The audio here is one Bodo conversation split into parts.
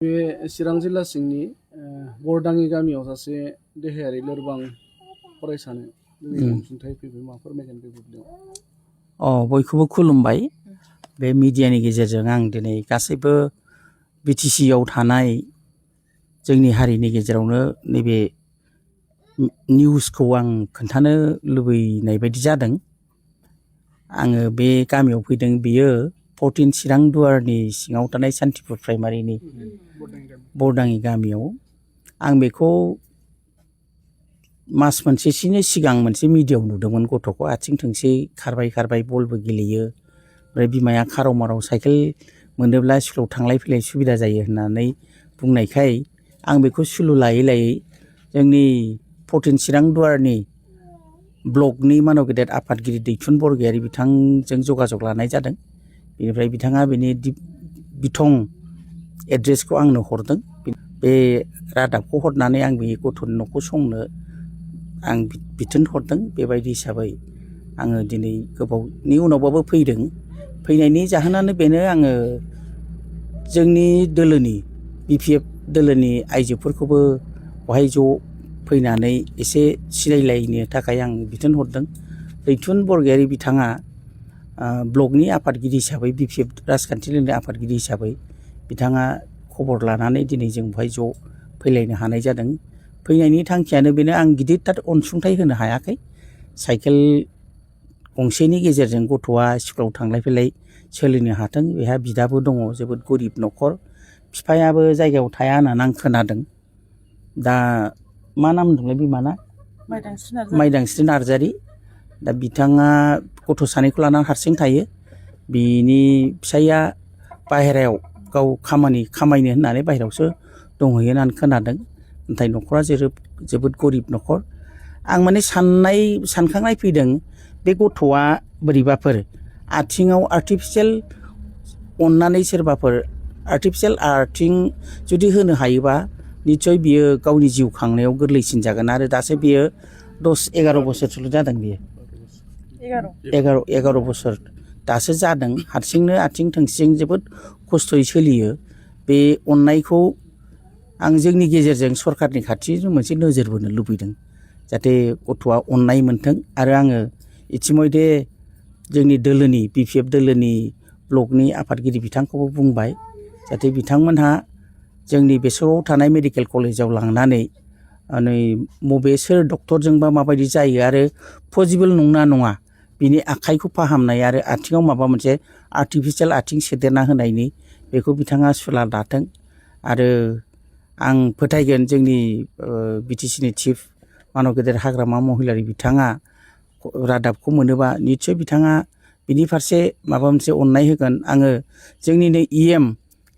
बे चिरां जिल्ला सिंनि बरदाङि गामियाव सासे देहायारि लोरबां फरायसानो दिनै अनसुंथाइ फैबाय मा फोरमायगोन बे बुब्लियाव। बयखौबो खुलुमबाय। बे मिडियानि गेजेरजों आं दिनै गासैबो बिटिसि आव थानाय जोंनि हारिनि गेजेरावनो नैबे निउसखौ आं खोन्थानो लुबैनाय बायदि जादों। आङो बे गामियाव फैदों, बेयो 14 चिरां दुवारनि सिङाव थानाय सान्तिपुर प्राइमारिनि बरदाङि गामियाव। आं बेखौ मास मोनसेसोनि सिगां मोनसे मिडियायाव नुदोंमोन। गथ'खौ आथिं थोंसे खारबाय बलबो गेलेयो, ओमफ्राय बिमाया खाराव माराव साइकेल मोनोब्ला स्कुलाव थांलाय फैलाय सुबिदा जायो होननानै बुंनायखाय आं बेखौ सुलु लायै लायै जोंनि 14 चिरां दुवारनि ब्लकनि मानव गेदेर आफादगिरि दैथुन बरगयारी बिथांजों जगाजग लानाय जादों। बेनिफ्राय बिथाङा बेनि बिथं एड्रेसखौ आंनो हरदों। बे रादाबखौ हरनानै आं बे गथ'नि न'खौ संनो आं बिथोन हरदों। बेबायदि हिसाबै आङो दिनै गोबावनि उनावबाबो फैदों। फैनायनि जाहोनानो बेनो, आङो जोंनि दोलोनि BPF दोलोनि आइजोफोरखौबो बहाय ज' फैनानै एसे सिनायलायनो थाखाय आं बिथोन हरदों। दैथुन बरगयारी बिथाङा ब्लकनि आफादगिरि हिसाबै, BPF राजखान्थिनि आफादगिरि हिसाबै बिथाङा खबर लानानै दिनै जों बहाय ज' फैलायनो हानाय जादों। फैनायनि थांखियानो बेनो, आं गिदिरथार अनसुंथाइ होनो हायाखै। साइकेल गंसेनि गेजेरजों गथ'आ स्कुलाव थांलाय फैलाय सोलिनो हाथों। बेहा बिदाबो दङ, जोबोद गरिब न'खर। बिफायाबो जायगायाव थाया होननानै आं खोनादों। दा मा नाम होनदोंलाय बिमाना? माइदांस्रि नार्जारी। दा बिथाङा गथ' सानैखौ लानानै हारसिं थायो। बिनि फिसाइया बाहेरायाव गाव खामायनो होननानै बाहेरायावसो दंहैयो होननानै खोनादों। नाथाय न'खरा जोबोद गरिब न'खर। आं माने सानखांनाय फैदों, बे गथ'आ बोरैबाफोर आथिङाव आर्टिफिसियेल अननानै सोरबाफोर आर्टिफिसियेल आर्थिं जुदि होनो हायोबा निस्सय बियो गावनि जिउ खांनायाव गोरलैसिन जागोन। आरो दासो बियो 10-11 बोसोरसोल' जादों। बियो 11 बोसोर दासो जादों। हारसिंनो आथिं थोंसेजों जोबोद खस्थ'यै सोलियो। बे अननायखौ आं जोंनि गेजेरजों सरकारनि खाथिजों मोनसे नोजोर बोनो लुबैदों, जाहाथे गथ'आ अननाय मोनथों। आरो आङो इतिमयधे जोंनि दोलोनि BPF दोलोनि ब्लकनि आफादगिरि बिथांखौबो बुंबाय, जाहाथे बिथांमोनहा जोंनि बेसराव थानाय मेडिकेल कलेजाव लांनानै बबे सोर डक्टरजोंबा माबायदि जायो आरो पसिबोल नंना नङा बिनि आखाइखौ फाहामनाय आरो आथिङाव माबा मोनसे आर्टिफिसियेल आथिं सोदेरना होनायनि बेखौ बिथाङा सुला लाथों। आरो आं फोथायगोन जोंनि BTCनि चिफ मानव गेदेर हाग्रामा महिलारि बिथाङा रादाबखौ मोनोबा निस्सय बिथाङा बिनि फारसे माबा मोनसे अननाय होगोन। आङो जोंनिनो EM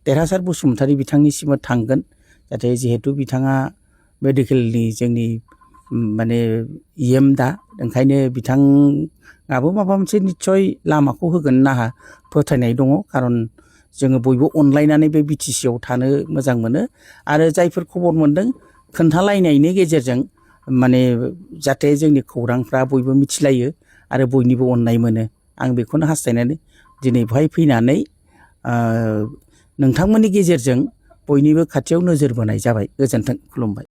देरहासार बसुमतारी बिथांनिसिमबो थांगोन, जाहाथे जिहेथु बिथाङा मेडिकेलनि जोंनि माने EM दा, ओंखायनो बिथाङाबो माबा मोनसे निस्सय लामाखौ होगोन होनना फोथायनाय दङ। खारन जोङो बयबो अनलायनानै बे BTC आव थानो मोजां मोनो। आरो जायफोर खबर मोनदों खोन्थालायनायनि गेजेरजों माने जाहाथे जोंनि खौरांफ्रा बयबो मिथिलायो आरो बयनिबो अननाय मोनो। आं बेखौनो हास्थायनानै दिनै बेहाय फैनानै नोंथांमोननि गेजेरजों बयनिबो खाथियाव नोजोर बोनाय जाबाय। गोजोन्थों, खुलुमबाय।